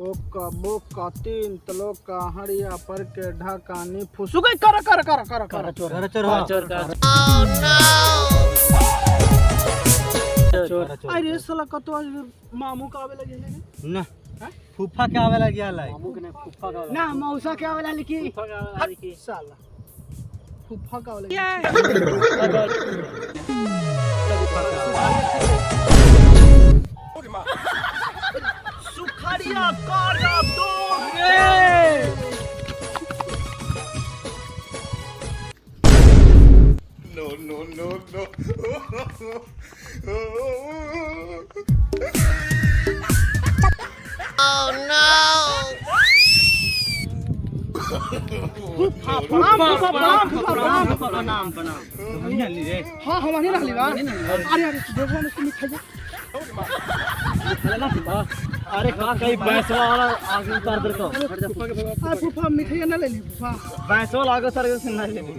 ओका बोका तीन तलोका हड़िया पर के ढकानी फुसु गई कर कर कर कर कर चोर चोर का चोर। अरे साला कतो आज मामू का आवे लगे है। ना, फूफा के आवे लग गया लाई। मामू के नहीं, फूफा का ना मौसा के आवेला लिखी। फूफा का वाला की। साला फूफा का आवे लगे। सुखाड़िया कारा दो रे। No, no, no, no. प्रणाम फूफा, प्रणाम फूफा, प्रणाम फूफा, प्रणाम प्रणाम। हाँ, हम नहीं रहली बा। अरे अरे, देखो हम इसको मिठाई। अरे का कहीं भैंसवा वाला आगे उतार दे को। आ फूफा, मिठाई ना ले ली फूफा? भैंसवा वाला आगे उतार के ना ले ली।